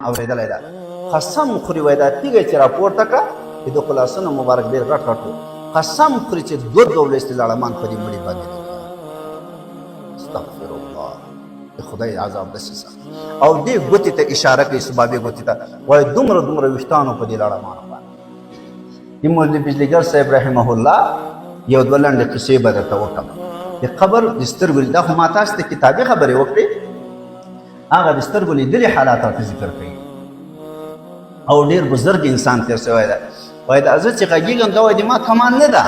اورېدلی ده. قسم خوري وایي دا تیږه چې راپورته کړه چې د خو لاسونه مبارک ډېر غټ غټ وو، قسم خوري چې دوه دوه لوستي لړمان په دې مړي باندې لګیا. استغفر الله، د خدای عذاب داسې سخت. او دې ګوتې ته اشاره کوي، سبابې ګوتې ته، وایي دومره دومره ویښتانو په دې لړمانو باندې. د مولوي بجلیګر صاحب رحمه الله یو دوه لنډې قصې به درته وکړم د قبر د سترګو. دا خو ما تاسو ته کتابي خبرې وکړې، هغه د سترګو لیدلي حالات راته ذکر کوي او ډېر بزرګ انسان تېر شوی دی. وایي دا زه چې غږېږم دا وایي د ما کمال نه ده،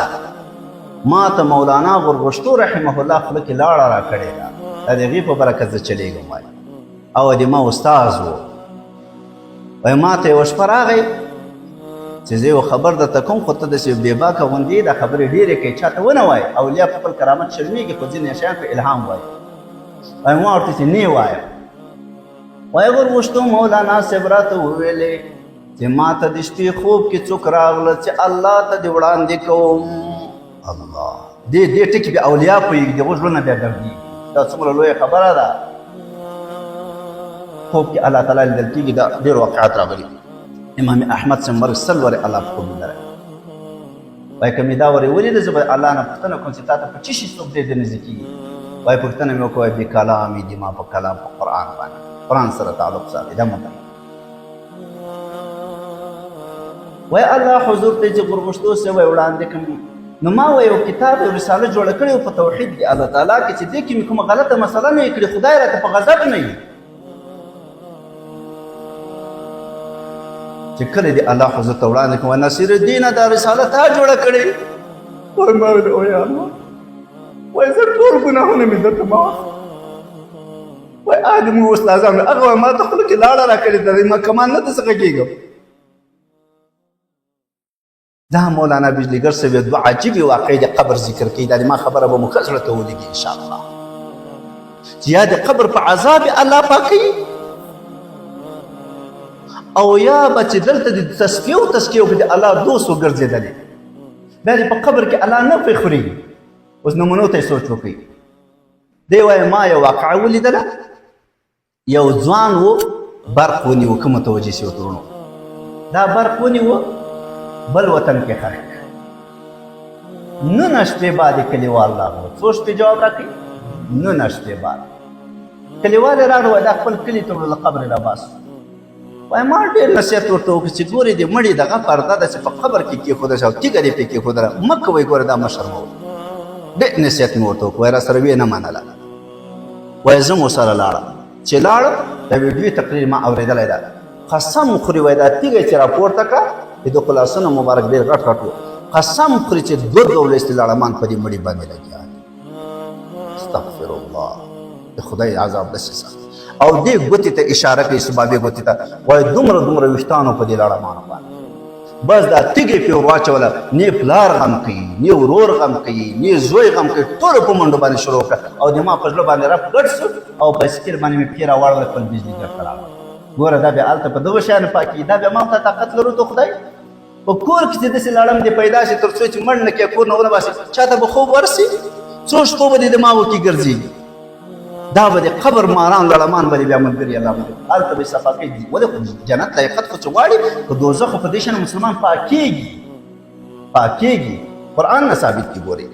ما ته مولانا غرغشتو رحمه الله خوله کې لاړه را کړې ده، دا د هغې په برکت زه چلېږم. وایي او د ما استاد و. وایي ما ته یوه شپه راغی چې زه یو خبر درته کوم، خو ته داسې بېباکه غوندې دا خبرې ډېرې کوې، چا ته ونه وایې. اولیا په خپل کرامت شرمېږي، خو ځینې شیان په الهام وایي. وایي ما ورته چې نه وایم. وایي ورغوښتو مولانا صاحب راته وویلې چې ما ته د شپې خوب کې څوک راغله چې الله ته دې وړاندې کوم. الله دې دې ټکي بیا اولیا پوهېږي، د هغو زړونه بیا دردېږي. دا څومره لویه خبره ده، خوب کې الله تعالی لیدل کېږي. دا ډېر واقعات راغلي. امام احمد سمبر سل ورې الله په خوب لیدلی. وایي که مې دا ورې ولیده زه به الله نه پوښتنه کوم چې تا ته په څه شي څوک ډېر نږدې کېږي. وایي پوښتنه مې وکړه، وایي بکلام دي، ما په کلام په قرآن باندې، قرآن سره تعلق ساتي. دا مطلب وایي الله حضور ته چې غرغښتو سه وایي وړاندې کوم. نو ما وایي یو کتاب یو رساله جوړه کړې په توحید دی الله تعالی کې، چې دې کې مې کومه غلطه مسله نه کړې، خدای راته په غضب نه وي. چې کله دې الله حضور ته وړاندې کوم، نصیر الدین دا رساله تا جوړه کړې؟ وایي ما ویل او یا الله، وایي زه ټول ګناهونه مې درته معاف. وایي آ د موږ استادانو هغه وایي ما ته خوله کې لاړه راکړې ده، ما کمان نه ته څه کېږم. دا مولانا بجلیګر صاحب دوه عجیبې واقعې د قبر ذکر کوي. دا د ما خبره به مو ښه زړه ته ولګي انشاءالله، چې یا د قبر په عذاب الله پاکوي او یا به چې دلته د تصفیه او تزکیه کې د الله دوست وګرځېدلی، بیا دې په قبر کې الله نه پرې خوري. اوس نمونو ته یې سوچ وکړئ. دی وایي ما یو واقعه ولیدله، یو ځوان و برق ونیو، که متوجه شي ورته وروڼو، دا برق ونیو بل وطن کې ښخ کړ. نونه شپې بعد کلیوال راغلو. څو شپې جواب راکړي؟ نونه شپې بعد کلیوال یې راغلو، دا خپل کلي ته وړو، له قبره راباسو. وایي ما ډېر نصیحت ورته وکړ چې ګورې د مړي دغه پرده ده چې په قبر کې کېښودل شوه او تیږه دې پرې کېښودله، مه کوئ، ګوره دا مه شرموئ. ډېر نصیحت مې ورته وکړ، وایي راسره ویې نه منله. وایي زه مو سره لاړم، چې لاړم د ویډیو تقریر ما اورېدلی ده. قسم خوري وایي دا تیږه چې راپورته کړه د ده خو لاسونه مبارک ډېر غټ غټ وو، قسم خوري چې دوه دوه لوستي لړمان په دې مړي باندې لګیا دي. استغفر الله، د خدای عذاب داسې سخت. او دې ګوتې ته اشاره کوي، سبابې ګوتې ته، وایي دومره دومره ویښتانو په دې لړمانو باندې. بس دا تیږې پې ور واچوله، نه پلار غم کوي، نه ورور غم کوي، نه زوی غم کوي، ټولو په منډو باندې شروع کړه. او د ما په زړه باندې رپ ګډ سو او بایسکل باندې مې پښې راواړوله، خپل بجلي ګر ته راغلم. ګوره دا بیا هلته په دغو شیانو پاکېږي، دا بیا ما ته طاقت لرو ته خدای په کور کې چې داسې لړم دې پیدا شي تر څو چې مړ نه کړې کور نه ونه باسي، چا ته به خوب ورسي؟ څو شپو به دې دماغو کې ګرځي. دا به د قبر ماران لړمان به دې بیا ملګري الله به هلته به صفا کوي. ولې خو جنت لایقت خو څه غواړي، په دوزخ خو په دې شان مسلمان پاکېږي، پاکېږي. قرآن نه ثابت دي. ګورئ.